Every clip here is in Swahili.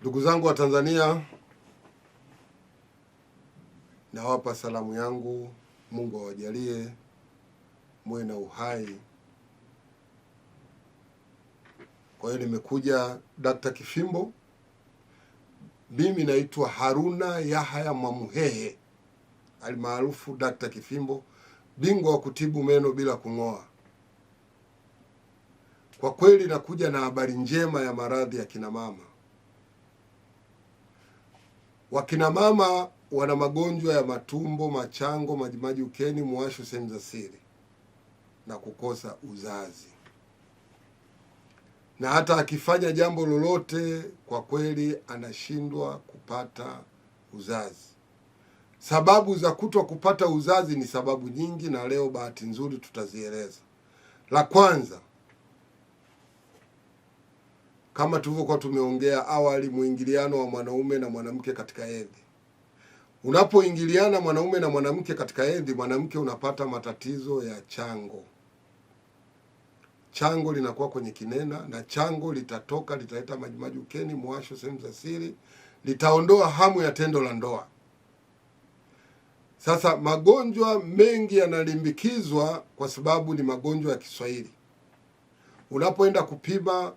Ndugu zangu wa Tanzania, nawapa salamu yangu. Mungu awajalie muwe na uhai. Kwa hiyo nimekuja Dr. Kifimbo. Mimi naitwa Haruna Yahaya Mwamuhehe almaarufu Dr. Kifimbo, bingwa wa kutibu meno bila kung'oa. Kwa kweli nakuja na habari njema ya maradhi ya kina mama. Wakina mama wana magonjwa ya matumbo, machango, majimaji ukeni, muwasho sehemu za siri na kukosa uzazi, na hata akifanya jambo lolote kwa kweli anashindwa kupata uzazi. Sababu za kutwa kupata uzazi ni sababu nyingi, na leo bahati nzuri tutazieleza. La kwanza, kama tulivyokuwa tumeongea awali, mwingiliano wa mwanaume na mwanamke katika hedhi. Unapoingiliana mwanaume na mwanamke katika hedhi, mwanamke unapata matatizo ya chango. Chango linakuwa kwenye kinena na chango litatoka, litaleta majimaji ukeni, mwasho sehemu za siri, litaondoa hamu ya tendo la ndoa. Sasa magonjwa mengi yanalimbikizwa kwa sababu ni magonjwa ya Kiswahili. Unapoenda kupima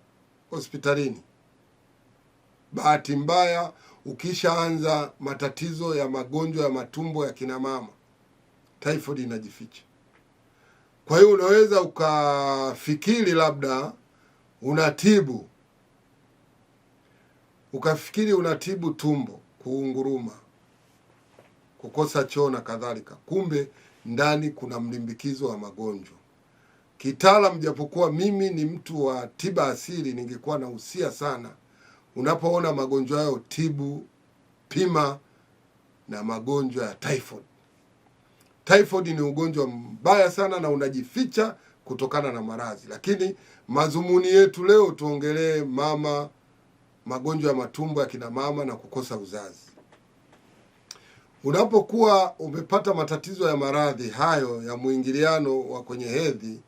hospitalini, bahati mbaya ukishaanza matatizo ya magonjwa ya matumbo ya kina mama, typhoid inajificha. Kwa hiyo unaweza ukafikiri labda unatibu, ukafikiri unatibu tumbo kuunguruma, kukosa choo na kadhalika, kumbe ndani kuna mlimbikizo wa magonjwa. Kitaalam, japokuwa mimi ni mtu wa tiba asili, ningekuwa nahusia sana, unapoona magonjwa hayo tibu, pima na magonjwa ya typhoid. Typhoid ni ugonjwa mbaya sana na unajificha kutokana na maradhi, lakini madhumuni yetu leo tuongelee mama, magonjwa ya matumbo ya kina mama na kukosa uzazi. Unapokuwa umepata matatizo ya maradhi hayo ya mwingiliano wa kwenye hedhi,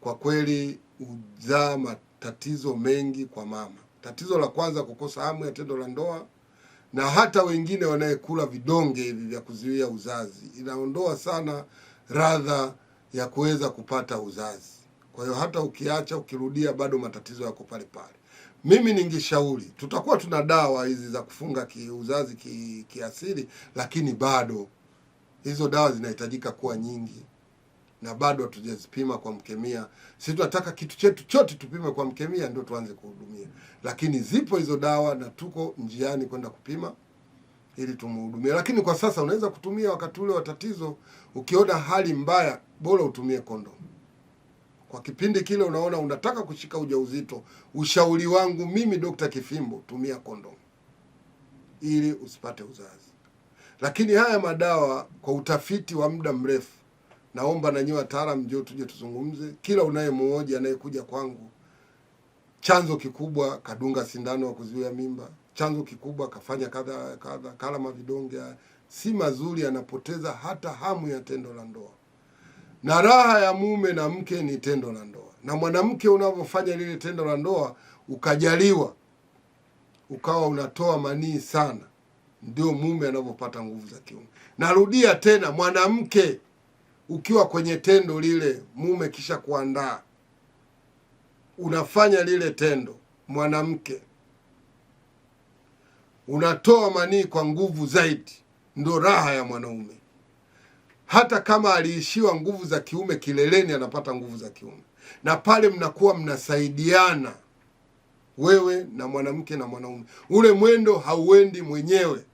kwa kweli huzaa matatizo mengi kwa mama. Tatizo la kwanza, kukosa hamu ya tendo la ndoa, na hata wengine wanayekula vidonge hivi vya kuzuia uzazi, inaondoa sana radha ya kuweza kupata uzazi. Kwa hiyo hata ukiacha ukirudia, bado matatizo yako pale pale. Mimi ningeshauri, tutakuwa tuna dawa hizi za kufunga kiuzazi kiasili, lakini bado hizo dawa zinahitajika kuwa nyingi na bado hatujazipima kwa mkemia. Sisi tunataka kitu chetu chote tupime kwa mkemia ndio tuanze kuhudumia, lakini zipo hizo dawa na tuko njiani kwenda kupima ili tumhudumie. Lakini kwa sasa unaweza kutumia wakati ule wa tatizo, ukiona hali mbaya, bora utumie kondomu kwa kipindi kile unaona unataka kushika ujauzito. Ushauri wangu mimi Dr. Kifimbo, tumia kondomu ili usipate uzazi. Lakini haya madawa kwa utafiti wa muda mrefu, naomba na nyinyi wataalamu njoo tuje tuzungumze. Kila unayemuoja anayekuja kwangu, chanzo kikubwa kadunga sindano wa kuzuia mimba, chanzo kikubwa kafanya kadha kadha, kala mavidonge si mazuri, anapoteza hata hamu ya tendo la ndoa. Na raha ya mume na mke ni tendo la ndoa, na mwanamke unavyofanya lile tendo la ndoa ukajaliwa ukawa unatoa manii sana, ndio mume anavyopata nguvu za kiume. Narudia tena, mwanamke ukiwa kwenye tendo lile, mume kisha kuandaa, unafanya lile tendo, mwanamke unatoa manii kwa nguvu zaidi, ndio raha ya mwanaume. Hata kama aliishiwa nguvu za kiume kileleni, anapata nguvu za kiume, na pale mnakuwa mnasaidiana, wewe na mwanamke na mwanaume. Ule mwendo hauendi mwenyewe,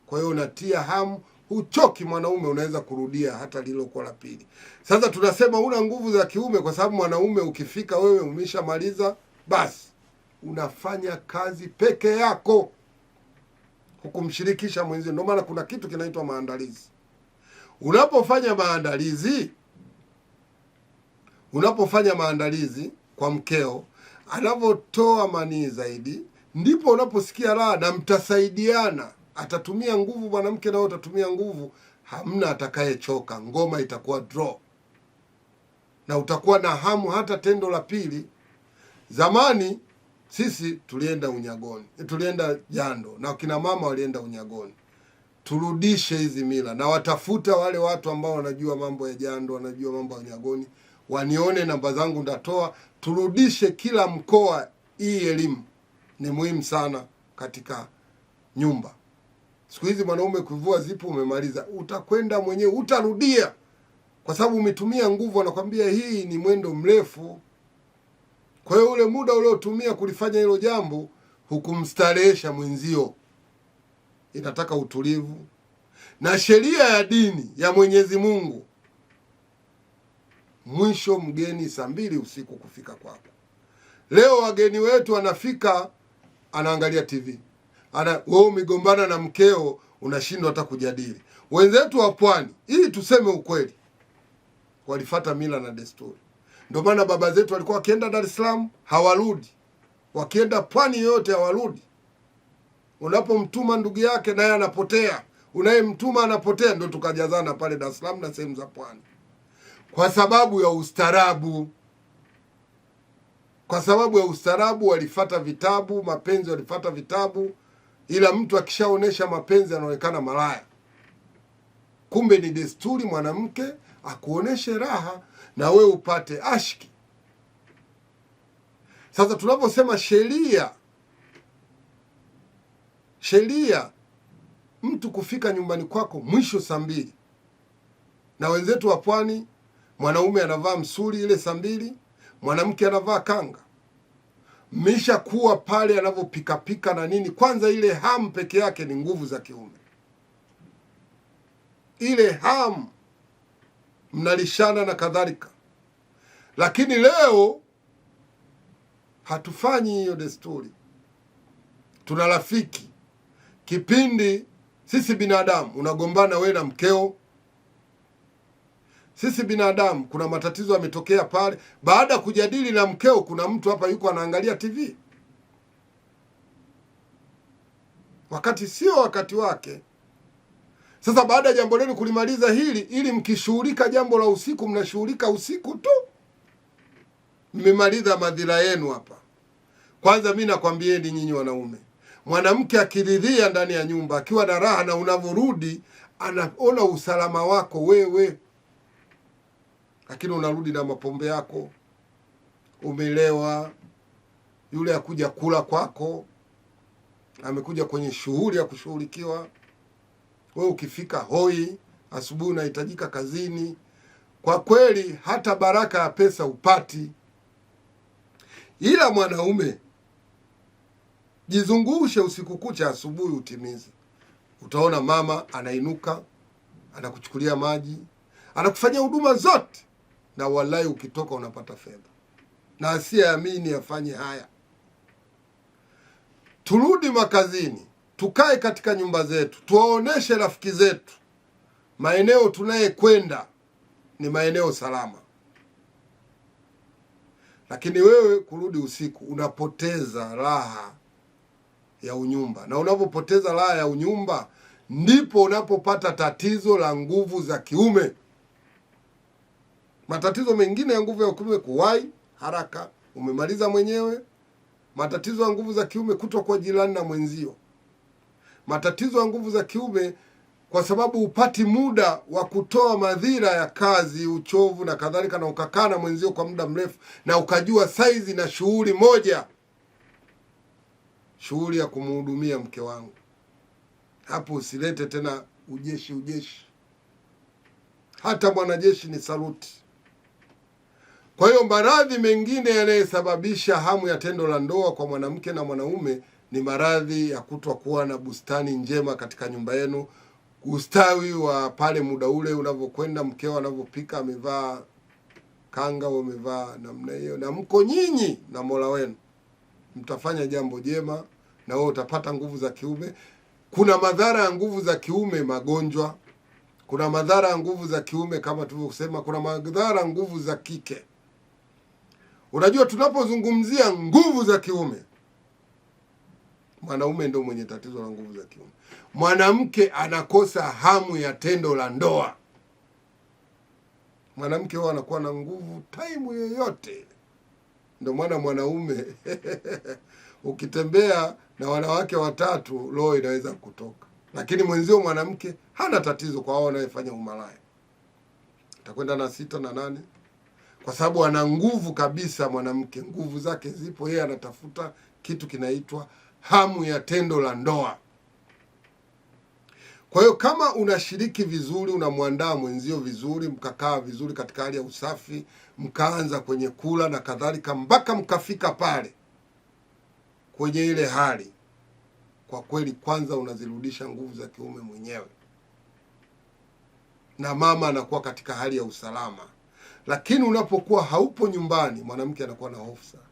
kwa hiyo unatia hamu, huchoki. Mwanaume unaweza kurudia hata lililokuwa la pili. Sasa tunasema una nguvu za kiume kwa sababu mwanaume ukifika wewe umeshamaliza, basi unafanya kazi peke yako, hukumshirikisha mwenzio. Ndio maana kuna kitu kinaitwa maandalizi. Unapofanya maandalizi, unapofanya maandalizi kwa mkeo, anavyotoa manii zaidi, ndipo unaposikia raha na mtasaidiana. Atatumia nguvu mwanamke, nao utatumia nguvu, hamna atakayechoka. Ngoma itakuwa draw na utakuwa na hamu hata tendo la pili. Zamani Sisi tulienda unyagoni, tulienda jando na kina mama walienda unyagoni. Turudishe hizi mila na watafuta wale watu ambao wanajua mambo ya jando, wanajua mambo ya unyagoni, wanione, namba zangu ndatoa. Turudishe kila mkoa hii elimu ni muhimu sana katika nyumba. Siku hizi mwanaume kuvua zipu umemaliza, utakwenda mwenyewe, utarudia kwa sababu umetumia nguvu. Anakwambia hii ni mwendo mrefu. Kwa hiyo ule muda uliotumia kulifanya hilo jambo hukumstarehesha mwenzio. Inataka utulivu na sheria ya dini ya Mwenyezi Mungu. Mwisho mgeni saa 2 usiku kufika kwako. Leo wageni wetu wanafika, anaangalia TV ana wewe umegombana na mkeo, unashindwa hata kujadili. Wenzetu wa pwani, ili tuseme ukweli, walifata mila na desturi. Ndio maana baba zetu walikuwa wakienda Dar es Salaam hawarudi, wakienda pwani yoyote hawarudi. Unapomtuma ndugu yake naye anapotea, unayemtuma anapotea. Ndio tukajazana pale Dar es Salaam na sehemu za pwani, kwa sababu ya ustaarabu. Kwa sababu ya ustaarabu walifata vitabu, mapenzi walifata vitabu, ila mtu akishaonesha mapenzi anaonekana malaya. Kumbe ni desturi mwanamke akuoneshe raha na we upate ashki. Sasa tunaposema sheria, sheria mtu kufika nyumbani kwako mwisho saa 2, na wenzetu wa pwani mwanaume anavaa msuli ile saa 2, mwanamke anavaa kanga. Mmesha kuwa pale anavyopikapika na nini. Kwanza ile hamu peke yake ni nguvu za kiume, ile hamu mnalishana na kadhalika. Lakini leo hatufanyi hiyo desturi. Tuna rafiki kipindi sisi binadamu unagombana we na mkeo. Sisi binadamu kuna matatizo yametokea pale, baada ya kujadili na mkeo, kuna mtu hapa yuko anaangalia TV wakati sio wakati wake. Sasa baada ya jambo lenu kulimaliza hili, ili mkishughulika jambo la usiku, mnashughulika usiku tu, mmemaliza madhila yenu hapa. Kwanza mi nakwambieni nyinyi wanaume, mwanamke akiridhia ndani ya nyumba akiwa na raha, na unavyorudi anaona usalama wako wewe, lakini unarudi na mapombe yako, umelewa, yule akuja kula kwako, amekuja kwenye shughuli ya kushughulikiwa. Wewe ukifika hoi, asubuhi unahitajika kazini. Kwa kweli hata baraka ya pesa upati. Ila mwanaume jizungushe usiku kucha, asubuhi utimize. Utaona mama anainuka, anakuchukulia maji, anakufanyia huduma zote, na walai ukitoka unapata fedha. Na asiyeamini afanye haya. Turudi makazini, tukae katika nyumba zetu, tuwaoneshe rafiki zetu maeneo tunayekwenda ni maeneo salama. Lakini wewe kurudi usiku unapoteza raha ya unyumba, na unapopoteza raha ya unyumba ndipo unapopata tatizo la nguvu za kiume. Matatizo mengine ya nguvu ya kiume, kuwahi haraka, umemaliza mwenyewe. Matatizo ya nguvu za kiume, kuto kwa jirani na mwenzio. Matatizo ya nguvu za kiume, kwa sababu hupati muda wa kutoa madhira ya kazi, uchovu na kadhalika, na ukakaa na mwenzio kwa muda mrefu na ukajua saizi na shughuli moja, shughuli ya kumhudumia mke wangu. Hapo usilete tena ujeshi ujeshi, hata mwanajeshi ni saluti. Kwa hiyo maradhi mengine yanayosababisha hamu ya tendo la ndoa kwa mwanamke na mwanaume ni maradhi ya kutokuwa na bustani njema katika nyumba yenu, ustawi wa pale muda ule unavyokwenda, mkeo anavyopika, amevaa kanga, umevaa namna hiyo, na mko nyinyi na Mola wenu, mtafanya jambo jema na wewe utapata nguvu za kiume. Kuna madhara ya nguvu za kiume, magonjwa. Kuna madhara ya nguvu za kiume kama tulivyosema, kuna madhara ya nguvu za kike. Unajua, tunapozungumzia nguvu za kiume, mwanaume ndio mwenye tatizo la nguvu za kiume. Mwanamke anakosa hamu ya tendo la ndoa. Mwanamke huwa anakuwa na nguvu taimu yoyote, Ndio maana mwanaume ukitembea na wanawake watatu roho inaweza kutoka, lakini mwenzio mwanamke hana tatizo. Kwa hao wanayefanya umalaya atakwenda na sita na nane, kwa sababu ana nguvu kabisa. Mwanamke nguvu zake zipo, yeye anatafuta kitu kinaitwa hamu ya tendo la ndoa. Kwa hiyo kama unashiriki vizuri, unamwandaa mwenzio vizuri, mkakaa vizuri katika hali ya usafi, mkaanza kwenye kula na kadhalika, mpaka mkafika pale kwenye ile hali, kwa kweli, kwanza unazirudisha nguvu za kiume mwenyewe na mama anakuwa katika hali ya usalama. Lakini unapokuwa haupo nyumbani, mwanamke anakuwa na hofu sana,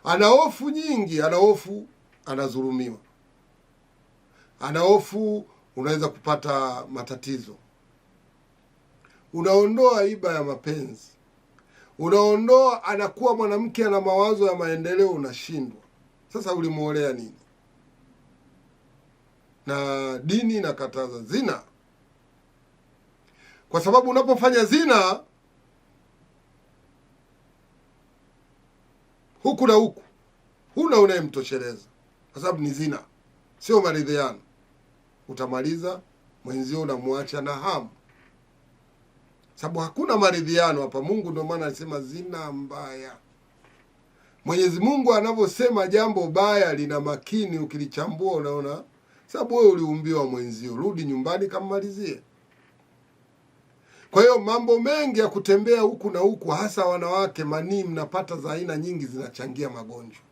ana hofu nyingi, ana hofu anadhulumiwa, ana hofu unaweza kupata matatizo. Unaondoa iba ya mapenzi, unaondoa, anakuwa mwanamke ana mawazo ya maendeleo, unashindwa. Sasa ulimuolea nini? Na dini inakataza zina, kwa sababu unapofanya zina huku na huku, huna unayemtosheleza, kwa sababu ni zina, sio maridhiano. Utamaliza mwenzio, unamwacha na hamu, sababu hakuna maridhiano hapa. Mungu ndio maana alisema zina mbaya. Mwenyezi Mungu anavyosema jambo baya lina makini, ukilichambua unaona, sababu wewe uliumbiwa mwenzio, rudi nyumbani kammalizie. Kwa hiyo mambo mengi ya kutembea huku na huku, hasa wanawake, manii mnapata za aina nyingi, zinachangia magonjwa.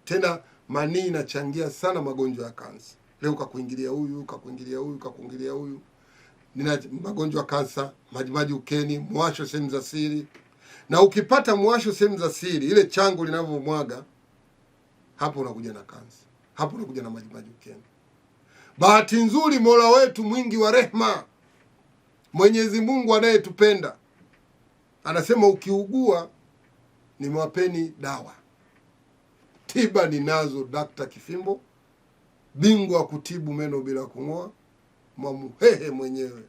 Tena manii inachangia sana magonjwa ya kansa. Leo kakuingilia huyu, kakuingilia huyu, kakuingilia huyu, nina magonjwa ya kansa, majimaji ukeni, mwasho sehemu za siri. Na ukipata mwasho sehemu za siri, ile chango linavyomwaga hapo, unakuja na kansa, hapo unakuja na majimaji ukeni. Bahati nzuri, Mola wetu mwingi wa rehma, Mwenyezi Mungu anayetupenda anasema, ukiugua nimewapeni dawa, tiba ninazo. Dakta Kifimbo, bingwa wa kutibu meno bila kung'oa, Mwamuhehe mwenyewe.